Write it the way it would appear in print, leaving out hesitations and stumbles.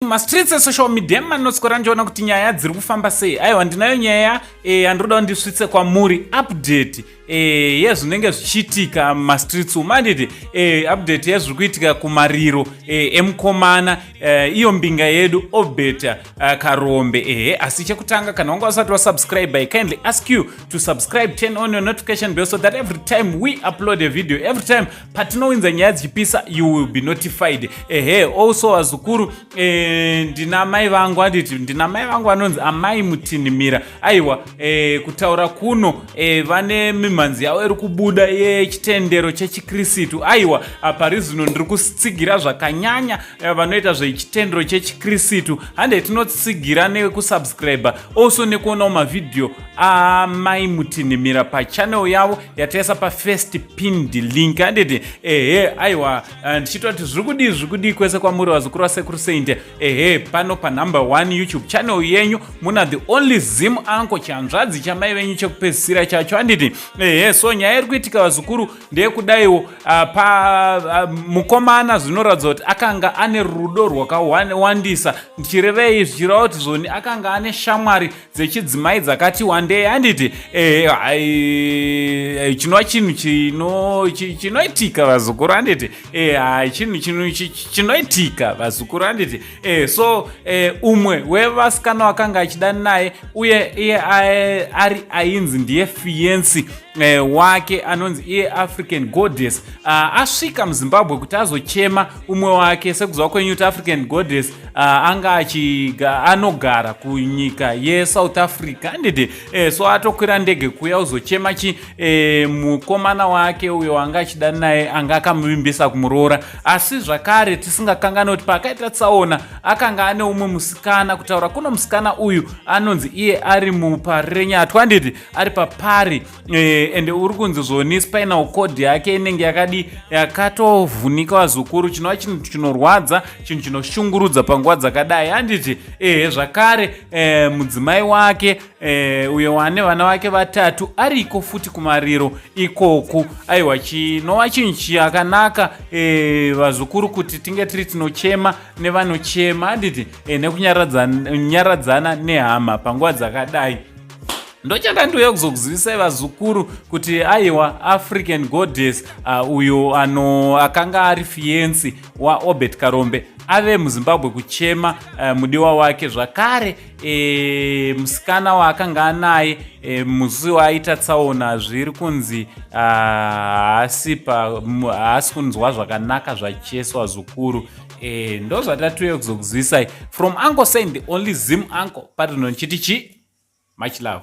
Mastreets esocial media manotswera ndichiona kuti nyaya dziri kufamba sei. Aiwa, ndinayo nyaya yandiroda e, ndisvitse kwamuri update yezvinenge zvichiitika mumastreets umu, anditi? Update yezviri kuitika kumariro emukomana iyo mbinga yedu Obert Karombe. Ehe, asi chekutanga, kana wanga usati wasubscribe, I kindly ask you to subscribe, turn on your notification bell so that every time we upload a video, every time patinowinza nyaya dzichipisa, you will be notified. Ehe, also vazukuru, ndina mai vangu, anditi? Ndina mai vangu vanonzi Amai Mutinhimira. Aiwa, kutaura kuno vane mimhanzi yavo iri kubuda yechitendero chechikristu. Aiwa, pari zvino ndiri kutsigira zvakanyanya vanoita zvechitendero chechikristu. Hande tinotsigira nekusubscribe, also nekuonawo mavhidhiyo amai Mutinhimira pachannel yavo yataisa pafirst pinned link, handiti? Ehe, aiwa, ndichitoti zviri kudii, zviri kudii kwese kwamuri vazukuru vaSekuru Saint. Ehe, pano panumber 1 YouTube channel yenyu muna the only Zim uncle, chanzvadzi chamai venyu chekupedzisira chacho, handiti? Ehe, so nyaya iri kuitika, vazukuru, ndeyekudaiwo pa mukomana zvinoratidza kuti akanga ane rudo rwakawandisa. Ndichirevei? Zvichireva kuti zvoni akanga ane shamwari dzechidzimai dzakati wandei, handiti? Ehe, chinova chinhu chinoitika, vazukuru, handiti? Chinhu chinoitika, vazukuru, handiti? So umwe wevasikana wakanga achida naye uye iye ari ainzi ndiye fiancé wake, anonzi iye African Goddess, asvika muZimbabwe kuti azochema umwe wake. Sekuziva kwenyu kuti African Goddess anga anogara kunyika yeSouth Africa, handiti? So atokwira ndege kuya uzochema chi mukomana wake uyo anga achida naye, anga akamuvimbisa kumuroora. Asi zvakare tisingakanganwi kuti paakaita tsaona akanga ane umwe musikana. Kutaura kuno musikana uyu anonzi iye ari muParirenyatwa, handiti? Ari papari ende uri kunzi zvoni spinal cord yake inenge yakadi yakatovhunika, vazukuru, chinova chinhu chinorwadza, chinhu chinoshungurudza panguva dzakadai, handiti? Ehe, zvakare mudzimai wake uyo wane vana vake vatatu ariko futi kumariro ikoku. Aiwa, chinova chinhu chakanaka, vazukuru, kuti tinge tiri tinochema nevanochema, handiti? Nekunyaradzana nehama panguva dzakadai. Ndochanda ndiuya kuzokuzivisai, vazukuru, kuti aiwa, African Goddess uyo ano akanga ari fiancé waObert Karombe ave muZimbabwe kuchema mudiwa wake. Zvakare musikana waakanga anaye musi waaita tsaona zviri kunzi haasi haasi kunzwa zvakanaka zvachese, vazukuru. Ndo zvatatiuya kuzokuzivisai from Uncle Saint, the only Zim uncle. Parino nchiti chi much love.